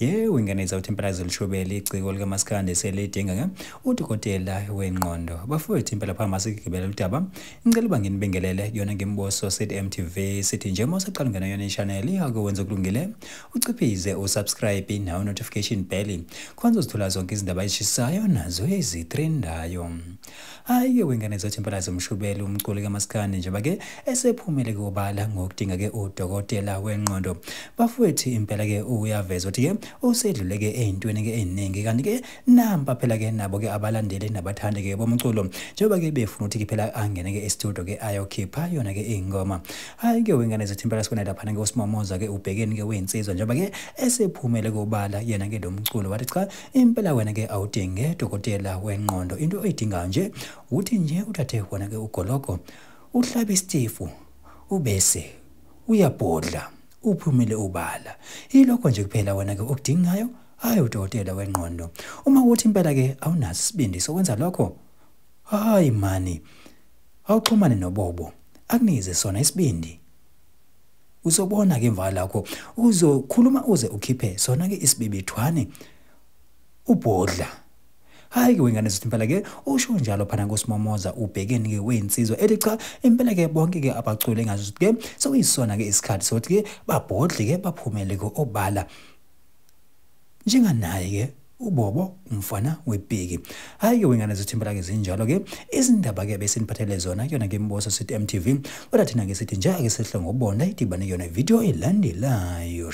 Yebo, ingane zawuthi impela zilishobele iciko likaMaskandi selidinga ke udokotela wengqondo. Bafowethu, impela phambi masigibele udaba, ngicela uba nginibingelele kuyona ngemboso sithi MTV, sithi nje uma usaqala ungena yona i-channel ake wenze okulungile, uciphize usubscribe nawo notification bell khona uzothola zonke izindaba ezishisayo nazo ezitrendayo. Hhayi-ke wengane zathi impela zimshubele umculi kaMaskandi njengoba ke esephumele kobala ngokudinga ke udokotela wengqondo. Bafowethu, impela ke uyaveza ukuthi ke usedlule ke ey'ntweni ke ey'ningi, kanti ke nampa phela ke nabo ke abalandeli nabathandi ke bomculo njengoba ke befuna ukuthi ke phela angene ke e-studio ke ayokhipha yona ke iy'ngoma. Hhayi-ke wengane zathi impela sibona laphana ke uSimomoza ke ubhekeni ke wey'nsizwa njengoba ke esephumele kobala yena ke lo mculo, wathi cha impela wena ke awudinge dokotela wengqondo, into oyidingayo nje uthi nje uthathe wona ke ugologo uhlabe isitifu ubese uyabhodla uphumele ubala. Yilokho nje kuphela wena ke okudingayo, hayi udokotela wengqondo. Uma kuthi impela ke awunaso isibindi sokwenza lokho, hayi mani, awuxhumane noBobo akunikeze sona isibindi. Uzobona ke emva lakho uzokhuluma uze ukhiphe sona ke isibibithwane ubhodla. Hhayi ke wengane zithi impela ke usho njalo phana kuSimomoza ubhekeni ke weyinsizwa ethi cha impela ke bonke ke abaculi engazi ukuthi ke sekuyisona ke isikhathi sokuthi ke babhodle ke baphumele ke obala njenganaye ke uBobo umfana wepiki. Hhayi ke wengane zithi impela ke zinjalo ke izindaba ke besiniphathele zona kuyona ke Mboso sithi MTV, kodwa thina ke sithi nje ake sehle ngobona idibane yona video elandelayo.